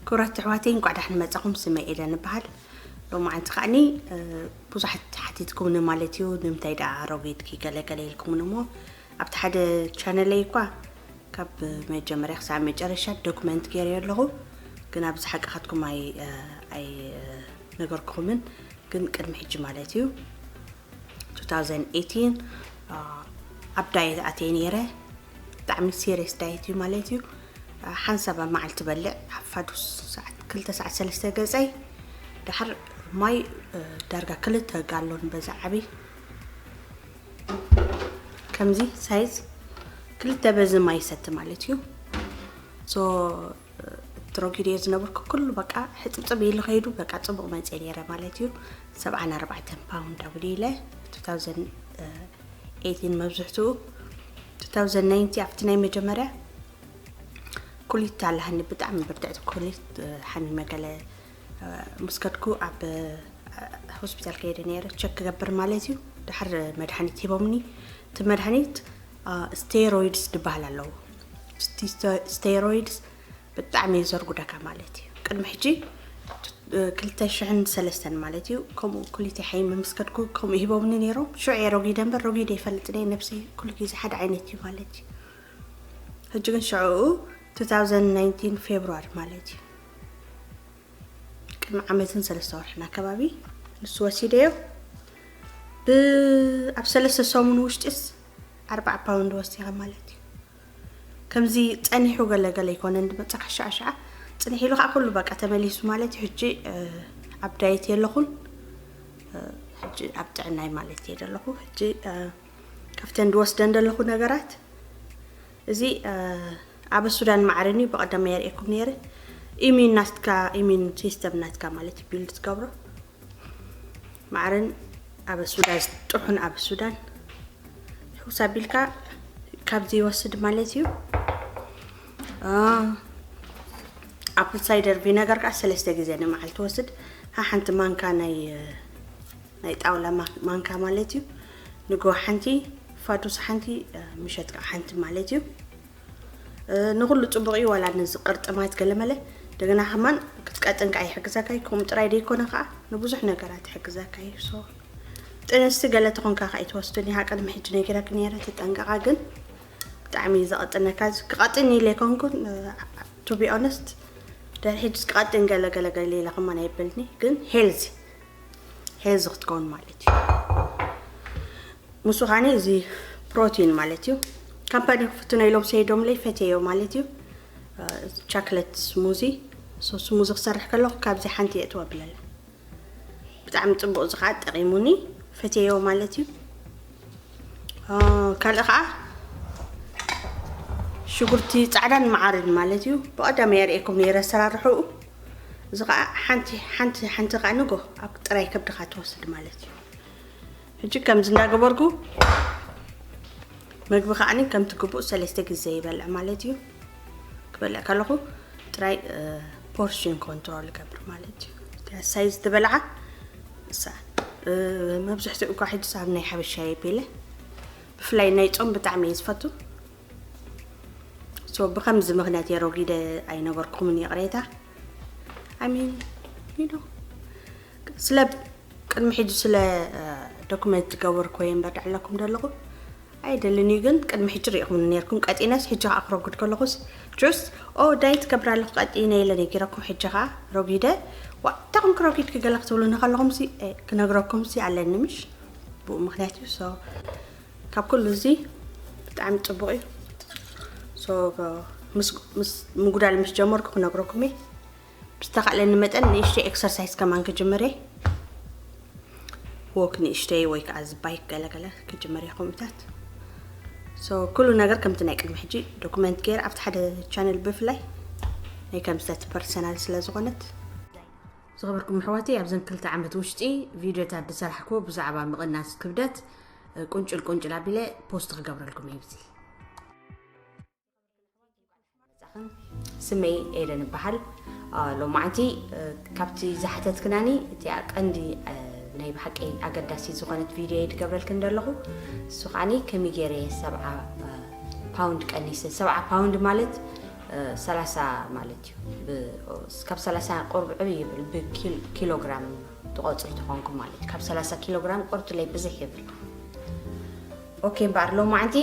ክቡራት ኣሕዋተይ፣ እንኳዕ ደሓን መጻኹም። ስመይ ኤደን እበሃል። ሎማዓንቲ ከዓኒ፣ እ፣ ብዙሓት ሓቲትኩምኒ ማለት እዩ፣ ንምንታይ ደኣ ኣሮጊትኪ ገለ ገለ ኢልኩምኒ እሞ፣ ኣብቲ ሓደ ቻነለይ እኳ ካብ መጀመርያ ክሳብ መጨረሻ ዶክመንት ገይረዮ ኣለኹ፣ ግን ኣብዚ ሓቅኻትኩም ኣይ-፣ እ፣ ኣይ-፣ እ፣ ነገርኩኹምን፣ ግን ቅድሚ ሕጂ ማለት እዩ፣ two thousand eighteen፣ እ፣ ኣብ ዳየት ኣትየ ነይረ። ብጣዕሚ ሲሪየስ ዳየት እዩ ማለት እዩ። ሓንሳብ ኣብ መዓልቲ በልዕ፣ ኣብ ፋዱስ ሰዓት ክልተ ሰዓት ሰለስተ ገጸይ፣ ደሓር ማይ፣ እ፣ ዳርጋ ክልተ ጋሎን በዛ ዓቢ። ከምዚ ሳይዝ ክልተ በዚ ማይ ይሰቲ ማለት እዩ። ሶ፣ እ፣ ትሮጊድ እየ ዝነበርኩ፣ ኩሉ በቃ ሕጽብጽብ ኢሉ ከይዱ በቃ ጽቡቕ መጽየ ነይረ ማለት እዩ። ሰብዓን ኣርባዕተን ፓውንድ ኣውዲለ፣ two thousand eighteen መብዝሕትኡ፣ two thousand nineteen ኣብቲ ናይ መጀመርያ ኩሊት ኣለሃኒ፣ ብጣዕሚ ብርትዕቲ ኩሊት፣ እ፣ ሓሚመ ገለ፣ እ፣ ምስ ከድኩ ኣብ፣ እ፣ ሆስፒታል ከይደ ነይረ ቸክ ክገብር ማለት እዩ። ድሓር መድሓኒት ሂቦምኒ። እቲ መድሓኒት፣ እ፣ ስቴሮይድስ ዝበሃል ኣለዎ። እቲ ስተ-፣ ስቴሮይድስ ብጣዕሚ እዩ ዘርጉደካ ማለት እዩ። ቅድሚ ሕጂ፣ እ፣ ክልተ ሽሕን ሰለስተን ማለት እዩ። ከምኡ ኩሊት ሓይሚ ምስ ከድኩ ከምኡ ሂቦምኒ ነይሮም። ሽዑ እየ ረጒደ እምበር ረጒደ ይፈልጥን እየ። ነብሰይ ኩሉ ግዜ ሓደ ዓይነት እዩ ማለት እዩ። ሕጂ ግን ሽዑኡ two thousand nineteen ፌብሩዋሪ ማለት እዩ። ቅድሚ ዓመትን ሰለስተ ወርሕን ኣከባቢ ንሱ ወሲደዮ። ብ-፣ ኣብ ሰለስተ ሰሙን ውሽጢስ ኣርባዓ ፓውንድ ወሲኸ ማለት እዩ። ከምዚ ጸኒሑ ገለ ገለ ኣይኮነን ዝመጽእ፣ ሓሻ ሓሻ ጽንሕ ኢሉ ከዓ ኩሉ በቃ ተመሊሱ ማለት እዩ። ሕጂ፣ እ፣ ኣብ ዳየት የለኹን። እ፣ ሕጂ ኣብ ጥዕናይ ማለት እየ ዘለኹ። ሕጂ፣ እ፣ ካብተን ዝወስደን ዘለኹ ነገራት፣ እዚ፣ እ፣ ኣብ ሱዳን ማዕረኒ ብቐደም የርእየኩም ነይረ። ኢሚን ናትካ፣ ኢሚን ሲስተም ናትካ ማለት እዩ ቢልድ ትገብሮ። ማዕረን ኣብ ሱዳን፣ ጥሑን ኣብ ሱዳን። ሕውስ ኣቢልካ ካብዚ ይወስድ ማለት እዩ። እ፣ ኣፕል ሳይደር ቪነገር ከዓ ሰለስተ ግዜ ንመዓልቲ ወስድ። ሓንቲ ማንካ ናይ፣ ናይ ጣውላ ማ-፣ ማንካ ማለት እዩ። ንጎ ሓንቲ፣ ፋዱስ ሓንቲ፣ እ፣ ምሸት ከዓ ሓንቲ ማለት እዩ። እ፣ ንኹሉ ጽቡቕ እዩ፣ ዋላ ነዚ ቅርጥማት ገለመለ። እንደገና ከማን ክትቀጥን ከዓ ይሕግዘካ እዩ። ከምኡ ጥራይ ደይኮነ ከዓ ንብዙሕ ነገራት ይሕግዘካ እዩ። ሶ፣ ጥንስቲ ገለ ተኾንካ ከዓ ኣይትወስድን ኢኻ። ቅድሚ ሕጂ ነጊረኪ ነይረ፣ ተጠንቀቓ። ግን ብጣዕሚ እዩ ዘቐጥነካ። እዚ ክቐጥን ኢለ ኣይኮንኩን፣ እ፣ to be honest፣ ድሕሪ ሕጂ ክቐጥን ገለ ገለ ገለ ኢለ ከማን ኣይበልኒ። ግን ሄልዚ፣ ሄልዚ ክትከውን ማለት እዩ። ምስ ኻኒ እዚ ፕሮቲን ማለት እዩ። ካምፓኒ ክፍትኖ ኢሎም ሰይዶምለይ ፈትየዮ ማለት እዩ። እ፣ ቻክለት ስሙዚ። ሶ ስሙዚ ክሰርሕ ከለኹ ካብዚ ሓንቲ የእትዋ ብለለ። ብጣዕሚ ጽቡቕ፣ እዚ ኸዓ ጠቒሙኒ፣ ፈትየዮ ማለት እዩ። እ፣ ካልእ ኸዓ ሽጉርቲ ጻዕዳን መዓርን ማለት እዩ። ብቐዳማይ የርእየኩም ነይረ ኣሰራርሕኡ። እዚ ኸዓ ሓንቲ፣ ሓንቲ፣ ሓንቲ ኸዓ ንጎ ኣብ ጥራይ ከብድኻ ትወስድ ማለት እዩ። ሕጂ ከምዚ እንዳገበርኩ መግቢ ከዓኒ ከምቲ ግቡእ ሰለስተ ግዜ ይበልዕ ማለት እዩ። ክበልዕ ከለኹ ጥራይ፣ እ፣ ፖርሽን ኮንትሮል ይገብር ማለት እዩ። ሳይዝ ትበልዓ እሳ፣ እ፣ መብዝሕትኡ እኳ ሕጂ ኣብ ናይ ሓበሻ የቢለ፣ ብፍላይ ናይ ጾም ብጣዕሚ እየ ዝፈቱ። ሶ ብኸምዚ ምኽንያት እየ ረጒደ ኣይነገርኩምን፣ ይቕሬታ። I mean, you know፣ ስለ ቅድሚ ሕጂ ስለ፣ እ፣ ዶክመንት ዝገበርኩ እየ እምበር፣ ዳዕለኩም ዘለኹ ኣይደልን እዩ። ግን ቅድሚ ሕጂ ርኢኹምኒ ነይርኩም። ቀጢነስ ሕጂ ከዓ ክረጉድ ከለኹስ፣ ጀስት፣ ኦ፣ ዳይት ከብር ኣለኹ ቀጢነ ኢለ ነጊረኩም። ሕጂ ከዓ ረጒደ፣ ዋ፣ እንታይ ኮንክ ረጒድኪ ገለ ክትብሉኒ ከለኹምሲ፣ እ፣ ክነግረኩምሲ ኣለኒ፣ ምሽ? ብኡ ምኽንያት እዩ። ሶ፣ ካብ ኩሉ እዚ ብጣዕሚ ጽቡቕ እዩ። ሶ፣ ምስ፣ ምስ ምጉዳል ምስ ጀመርኩ ክነግረኩም እየ። ብዝተኻእለኒ መጠን ንእሽተይ ኤክሰርሳይዝ ከማን ክጅምር እየ። ዎክ ንእሽተይ ወይ ከዓ እዚ ባይክ ገለገለ ክጅምር እየ፣ ከምኡታት። ሶ፣ ኩሉ ነገር ከምቲ ናይ ቅድሚ ሕጂ ዶኩመንት ገይረ ኣብቲ ሓደ ቻነል፣ ብፍላይ ናይ ከምዝታት ፐርሰናል ስለ ዝኾነት። ዝኸበርኩም ኣሕዋተይ፣ ኣብዘን ክልተ ዓመት ውሽጢ ቪድዮታት ዝሰራሕኩዎ ብዛዕባ ምቕናስ ክብደት፣ ቁንጭል ቁንጭል ኣቢለ ፖስት ክገብረልኩም እየ ብዚ። መጻኹም፣ ስመይ ኤደን እበሃል። አ፣ ሎማዓንቲ፣ እ፣ ካብቲ ዝሓተትክናኒ እቲኣ ቀንዲ፣ እ፣ ናይ ብሓቂ ኣገዳሲ ዝኾነት ቪድዮ እየ ዝገብረልክን ዘለኹ። እሱ ከዓኒ ከመይ ገይረ ሰብዓ፣ እ፣ ፓውንድ ቀኒሰ። ሰብዓ ፓውንድ ማለት እ፣ ሰላሳ ማለት እዩ። ብ-፣ ካብ ሰላሳ ቁርብ ዕብ ይብል፣ ብኪል-፣ ኪሎግራም ትቆጽሩ ተኾንኩም ማለት እዩ። ካብ ሰላሳ ኪሎግራም ቁርትለይ ብዝሕ ይብል። ኦኬ፣ እምበኣር ሎማዓንቲ፣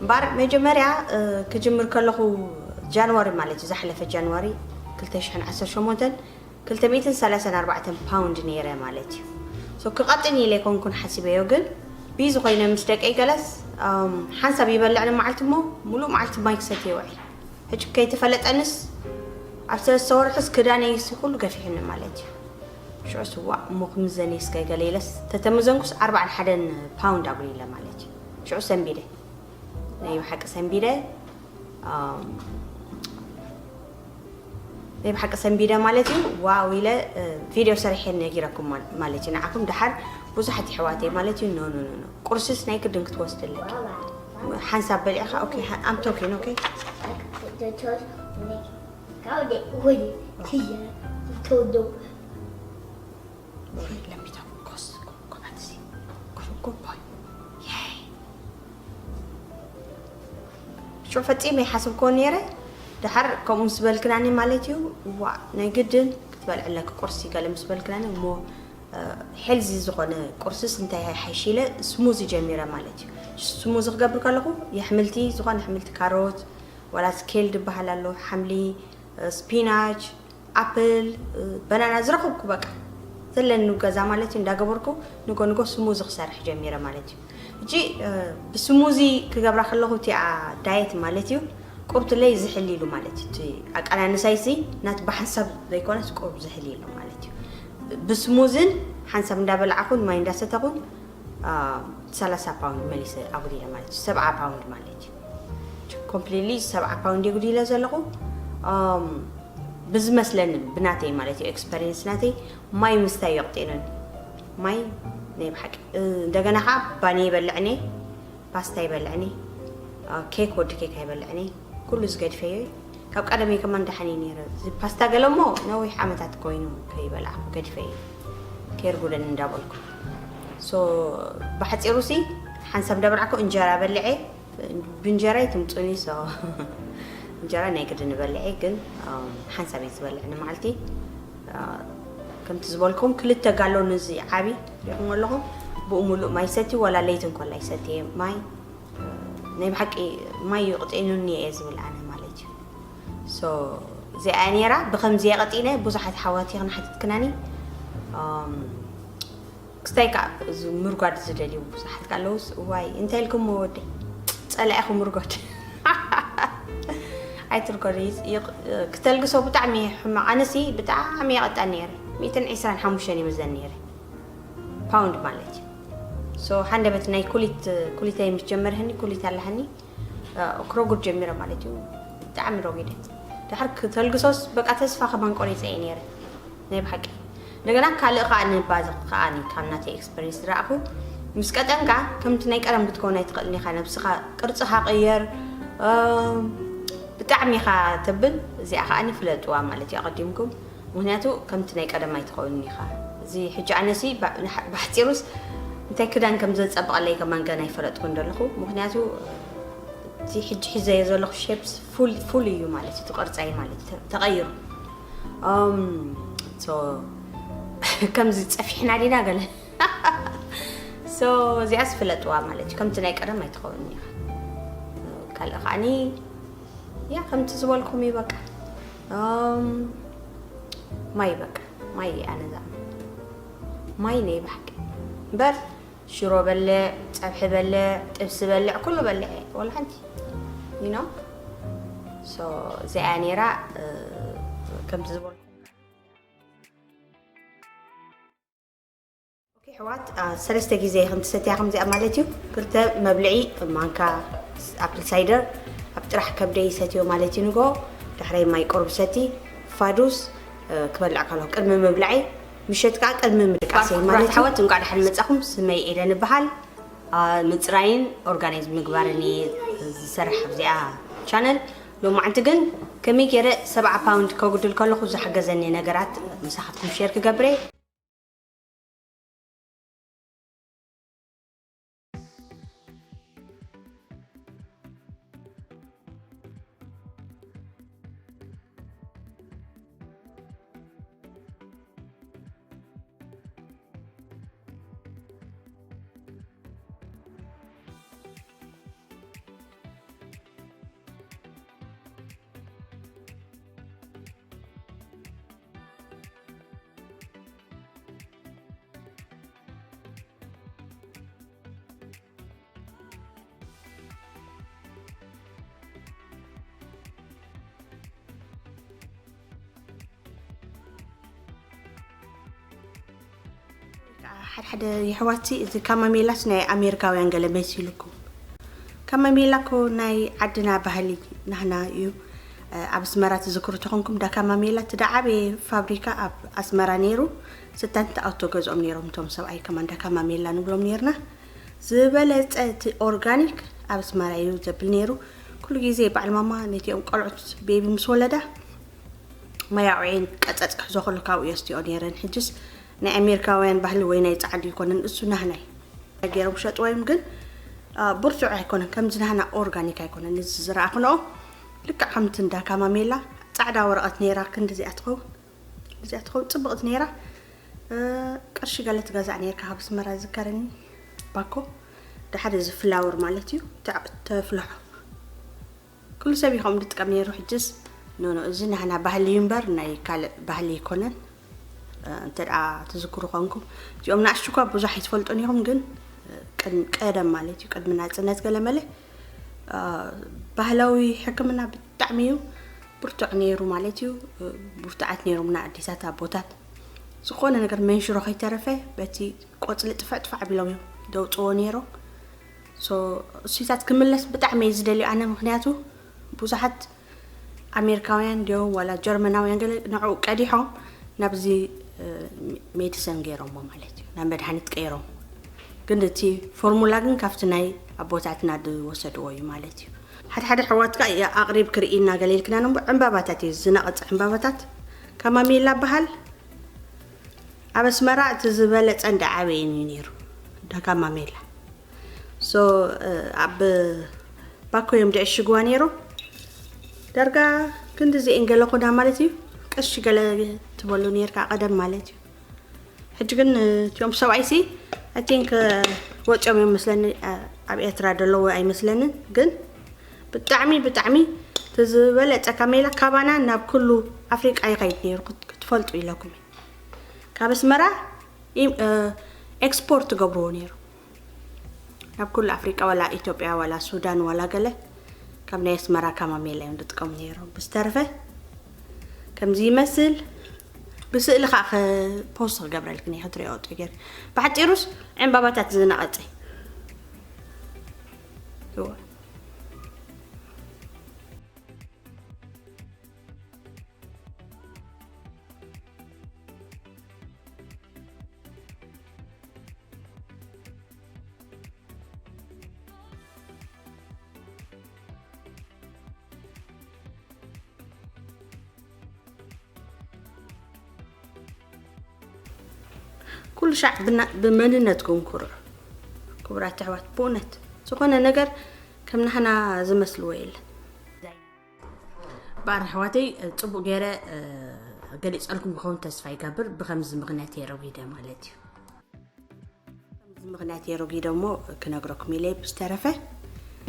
እምበኣር መጀመርያ፣ እ፣ ክጅምር ከለኹ ጃንዋሪ ማለት እዩ፣ ዝሓለፈ ጃንዋሪ ክልተ ሽሕን ዓሰርተ ሸሞንተን፣ ክልተ ሚእትን ሰላሳን ኣርባዕተን ፓውንድ ነይረ ማለት እዩ። ሶ ክቐጥን ኢለ ኣይኮንኩን ሓሲበዮ፣ ግን ቢዚ ኮይነ ምስ ደቀይ ገለስ፣ እም፣ ሓንሳብ ይበልዕ ንመዓልቲ እሞ፣ ሙሉእ መዓልቲ ማይ ክሰትየ ይውዕል። ሕጂ ከይተፈለጠንስ፣ ኣብ ሰለስተ ወርሕስ ክዳነይሲ ኩሉ ገፊሕኒ ማለት እዩ። ሽዑስ፣ ዋእ፣ እሞ ክምዘን እስከ ገለ ኢለስ፣ ተተመዘንኩስ ኣርባዓን ሓደን ፓውንድ ኣጉዲለ ማለት እዩ። ሽዑ ሰንቢደ። ናይ ብሓቂ ሰንቢደ። ኣም፣ ናይ ብሓቂ ሰንቢደ ማለት እዩ። ዋው ኢለ፣ እ፣ ቪድዮ ሰሪሐ ነጊረኩም ማል-፣ ማለት እዩ። ንዓኹም ደሓር ብዙሓት የሕዋተይ ማለት እዩ። ኖ፣ ኖ፣ ኖ፣ ኖ። ቁርስስ ናይ ግድን ክትወስድ ኣለኪ። ሓንሳብ በሊዕኻ፣ ኦኬ፣ ሓ-፣ I'm talking, ኦኬ? Let me talk, 'cause let me talk, 'cause, 'cause, 'cause, 'cause, good boy. Yay. ሽዑ ፈጺመ ይሓስብክዎ ነይረ። ደሓር ከምኡ ምስ በልክናኒ ማለት እዩ፣ ዋእ፣ ናይ ግድን ክትበልዕ ኣለኪ ቁርሲ ገለ ምስ በልክናኒ እሞ፣ እ፣ ሄልዚ ዝኾነ ቁርስስ እንታይ ይሓይሽ ኢለ ስሙዚ ጀሚረ ማለት እዩ። ስሙዚ ክገብር ከለኹ የሕምልቲ፣ ዝኾነ ኣሕምልቲ፣ ካሮት፣ ዋላ ስኬል ዝበሃል ኣሎ፣ ሓምሊ፣ እ፣ ስፒናች፣ ኣፕል፣ እ፣ በናና ዝረኸብኩ በቃ ዘለኒ ገዛ ማለት እዩ እንዳገበርኩ ንጎ ንጎ ስሙዚ ክሰርሕ ጀሚረ ማለት እዩ። ሕጂ፣ እ፣ ብስሙዚ ክገብራ ከለኹ እቲኣ ዳየት ማለት እዩ ቁርብትለይ ዝሕል ኢሉ ማለት እዩ። እቲ ኣቀናንሳይሲ ናት ብሓንሳብ ዘይኮነስ ቁርብ ዝሕል ኢሉ ማለት እዩ። ብስሙዝን ሓንሳብ እንዳበላዕኹን ማይ እንዳሰተኹን፣ አ፣ ሰላሳ ፓውንድ መሊሰ ኣጉዲለ ማለት እዩ። ሰብዓ ፓውንድ ማለት እዩ። ኮምፕሊትሊ ሰብዓ ፓውንድ የጉዲለ ዘለኹ። ኣም፣ ብዝመስለኒ ብናተይ ማለት እዩ፣ ኤክስፐሪየንስ ናተይ ማይ ምስታይ የቕጤኑን። ማይ ናይ ብሓቂ። እ፣ እንደገና ኸዓ ባኒ ይበልዕኒ፣ ፓስታ ይበልዕኒ፣ አ፣ ኬክ፣ ወዲ ኬክ ኣይበልዕኒ። ኩሉ ዝገድፈዮ እዩ። ካብ ቀደመይ ከማን ደሓን እዩ ነይረ። እዚ ፓስታ ገለ እሞ ነዊሕ ዓመታት ኮይኑ ከይበላዕኩ ገዲፈዮ። ከየርጉደኒ እንዳበልኩ። ሶ፣ ብሓጺሩ ሲ፣ ሓንሳብ እንዳበላዕኩ እንጀራ በልዐ፣ ብእንጀራ ይትምጹኒ። ሶ፣ እንጀራ ናይ ግድን በልዐ፣ ግን፣ ኣም፣ ሓንሳብ እየ ዝበልዕ ንመዓልቲ። አ፣ ከምቲ ዝበልኩም ክልተ ጋሎን እዚ ዓቢ ሪኹም ኣለኹም። ብኡ ሙሉእ ማይ ሰቲ፣ ዋላ ለይቲ እንኮላ ይሰቲ ማይ። እ፣ ናይ ብሓቂ ማይ እዩ ቅጤኑኒ እየ ዝብል ኣነ ማለት እዩ። ሶ፣ እዚኣ እያ ነይራ። ብኸምዚ እየ ቀጢነ፣ ብዙሓት ሓዋት ይኽን ሓቲትክናኒ። ኣም፣ ክስታይ ከዓ እዚ ምርጓድ ዝደልዩ ብዙሓት ኣለውስ፣ እዋይ፣ እንታይ ኢልኩም ወደይ? ጸላኢኹም ምርጓድ። ኣይትርጎድ፣ ይቕ-፣ ክተልግሶ ብጣዕሚ ሕማቕ። ኣነሲ ብጣዕሚ የቐጣ ነይረ። ሚእትን ዕስራን ሓሙሽተን ይምዘን ነይረ። ፓውንድ ማለት እዩ። ሶ፣ ሃንደበት ናይ ኩሊት፣ ኩሊተይ ምስ ጀመርህኒ፣ ኩሊት ኣለሃኒ፣ እ፣ ክረጉድ ጀሚረ ማለት እዩ። ብጣዕሚ ረጒደ። ድሓር ክተልግሶስ በቃ ተስፋ ከማን ቆሪጸ እየ ነይረ። ናይ ብሓቂ። እንደገና ካልእ ከኣ ንባዝኽ ከኣ ካብ ናተይ ኤክስፐሪንስ ዝረኣኹ፣ ምስ ቀጠንካ ከምቲ ናይ ቀደም ክትከውን ኣይትኽእልን ኢኻ። ነብስኻ ቅርጽኻ ቅየር፣ እ፣ ብጣዕሚ ኢኻ ተብል። እዚኣ ከኣ ፍለጥዋ ማለት እዩ ኣቐዲምኩም። ምኽንያቱ ከምቲ ናይ ቀደም ኣይትኸውንን ኢኻ። እዚ ሕጂ ኣነሲ ባ-፣ ንሓ-፣ ባሕጺሩስ እንታይ ክዳን ከም ዘጸብቐለይ ከማን ገና ኣይፈለጥኩን ዘለኹ። ምኽንያቱ እቲ ሕጂ ሒዘዮ ዘለኹ ሼፕስ ፉል፣ ፉል እዩ ማለት እዩ፣ እቲ ቅርጸይ ማለት እዩ፣ ተ-፣ ተቐይሩ። እም፣ ሶ፣ ከምዚ ጸፊሕና ዲና ገለ። ሶ፣ እዚኣስ ፍለጥዋ ማለት እዩ፣ ከምቲ ናይ ቀደም ኣይትኸውንን ኢኻ። ካልእ ከዓኒ፣ ያ፣ ከምቲ ዝበልኩም እዩ በቃ። እም፣ ማይ በቃ፣ ማይ ኣነ ዝኣምን። ማይ ናይ ብሓቂ። እምበር ሽሮ በልዕ፣ ጸብሒ በልዕ፣ ጥብሲ በልዕ፣ ኩሉ በልዕ እየ። ወላ ሓንቲ። You know? ሶ፣ እዚኣ እያ ነይራ፣ እ፣ ከምቲ ዝበልኩም። ኦኬ፣ ኣሕዋት፣ አ፣ ሰለስተ ግዜ ከም ትሰትያ ከምዚኣ ማለት እዩ። ክልተ መብልዒ ማንካ ኣፕል ሳይደር ኣብ ጥራሕ ከብደይ ይሰትዮ ማለት እዩ። ንጎ ዳሕረይ ማይ ቁሩብ ሰቲ፣ ፋዱስ፣ እ፣ ክበልዕ ከለኹ ቅድሚ ምብላዐይ፣ ምሸት ከኣ ቅድሚ ምድቃሰይ ክቡራት ማለት እዩ። ኣሕዋት፣ እንቋዕ ደሓን መጻኹም። ስመይ ኤደን እበሃል። አ፣ ምጽራይን ኦርጋናይዝ ምግባርን እየ ዝሰርሕ ኣብዚኣ ቻነል። ሎማዓንቲ ግን ከመይ ገይረ ሰብዓ ፓውንድ ከጉድል ከለኹ ዝሓገዘኒ ነገራት ምሳኻትኩም ሼር ክገብር እየ። ሓድሓደ የሕዋትሲ፣ እዚ ካማሜላስ ናይ ኣሜሪካውያን ገለ መሲሉኩም። ካማሜላ እኮ ናይ ዓድና ባህሊ ናህና እዩ። ኣብ ኣስመራ ትዝክሩ ተኾንኩም፣ ዳካማሜላ እቲ ደዓበየ ፋብሪካ ኣብ ኣስመራ ነይሩ። ስታንት ኣውቶ ገዝኦም ነይሮም እቶም ሰብኣይ ከማን ዳካማሜላ ንብሎም ነይርና። ዝበለጸ እቲ ኦርጋኒክ ኣብ ኣስመራ እዩ ዘብል ነይሩ። ኩሉ ግዜ በዓል ማማ ነቲኦም ቆልዑት ቤቢ ምስ ወለዳ ማያውዒን ቀጸጽ ክሕዞ ከሎ ካብኡ እዮ ስቲኦ ነይረን። ሕጅስ ናይ ኣሜሪካውያን ባህሊ ወይ ናይ ጻዕዲ ይኮነን፣ እሱ ናህናይ ገይሮም ሸጥዎ እዮም። ግን ብርቱዕ ኣይኮነን፣ ከምዚ ናህና ኦርጋኒክ ኣይኮነን። እዚ ዝረኣኽንኦ ልክዕ ከምቲ እንዳ ካማሜላ ጻዕዳ ወረቐት ነይራ፣ ክንዲ እዚኣ ትኸውን፣ እዚኣ ትኸውን ጽብቕቲ ነይራ። ቅርሺ ገለ ትገዛእ ነይርካ ካብ ኣስመራ ዝከረኒ ባኮ። ደሓደ እዚ ፍላወር ማለት እዩ፣ ተፍልሖ። ኩሉ ሰብ ይኸም ዝጥቀም ነይሩ። ሕጅስ ኖ ኖ፣ እዚ ናህና ባህሊ እዩ እምበር ናይ ካልእ ባህሊ ኣይኮነን። እንተ ደኣ ትዝክሩ ኾንኩም፣ እዚኦም ንኣሽቱ እኳ ብዙሕ ኣይትፈልጡን ኢኹም፣ ግን ቀደም ማለት እዩ፣ ቅድሚ ናጽነት ገለመለ ባህላዊ ሕክምና ብጣዕሚ እዩ ብርቱዕ ነይሩ ማለት እዩ። ብርቱዓት ነይሮምና ኣዴታት ኣቦታት። ዝኾነ ነገር መንሽሮ ከይተረፈ በቲ ቆጽሊ ጥፍዕ ጥፍዕ ኣቢሎም እዮም ደውፅዎ ነይሮም። እሱታት ክምለስ ብጣዕሚ እየ ዝደልዩ ኣነ፣ ምክንያቱ ብዙሓት ኣሜሪካውያን እንዲዮም ዋላ ጀርመናውያን ገለ ንዕኡ ቀዲሖም ናብዚ ሜዲሰን ገይሮሞ ማለት እዩ፣ ናብ መድሃኒት ቀይሮም። ግን እቲ ፎርሙላ ግን ካብቲ ናይ ኣቦታትና ዝወሰድዎ እዩ ማለት እዩ። ሓደ ሓደ ኣሕዋትካ ኣቕሪብ ክርኢ እናገለ ኢልክና ነንቦ ዕምባባታት እዩ ዝነቐጽ ዕምባባታት። ካማሜላ በሃል ኣብ ኣስመራ እቲ ዝበለጸ እንዳ ዓበየን እዩ ነይሩ፣ እንዳ ካማሜላ። ሶ ኣብ ባኮ እዮም ድዕሽግዋ ነይሩ። ዳርጋ ክንዲ እዚአን ገለ ኮና ማለት እዩ። ቅርሺ ገለ ትበሉ ነይርካ ቀደም ማለት እዩ። ሕጂ ግን እቲኦም ሰብኣይሲ ኣይ ቲንክ ወፂኦም እዮም መስለኒ፣ ኣብ ኤርትራ ደለዎ ኣይመስለንን። ግን ብጣዕሚ ብጣዕሚ እቲ ዝበለፀ ካሜላ ካባና ናብ ኩሉ ኣፍሪቃ ይኸይድ ነይሩ፣ ክትፈልጡ ኢለኩም። ካብ ኣስመራ ኤክስፖርት ትገብርዎ ነይሩ ናብ ኩሉ ኣፍሪቃ፣ ዋላ ኢትዮጵያ ዋላ ሱዳን ዋላ ገለ፣ ካብ ናይ ኣስመራ ካማሜላ እዮም ዝጥቀሙ ነይሮም። ብዝተረፈ ከምዚ ይመስል። ብስእሊ ከዓ ፖስት ክገብረልክን እየ ክትሪኦ ጥገር። ብሓፂሩስ ዕምባባታት ዝነቐፀ ኩሉ ሻዕ ብመንነትኩም ኩርዑ ክቡራት ኣሕዋት። ብእውነት ዝኾነ ነገር ከም ናህና ዝመስልዎ የለን። ባር ኣሕዋተይ፣ ጽቡቅ ገይረ ገሊጸልኩም ክኸውን ተስፋ ይገብር። ብከምዚ ምክንያት የረጉደ ማለት እዩ። ከምዚ ምክንያት የረጉደ እሞ ክነግረኩም ኢለ። ብዝተረፈ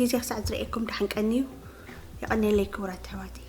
ግዜ ክሳዕ ዝርእየኩም ደሓን ቀንዩ። የቐንየለይ ክቡራት ኣሕዋተይ።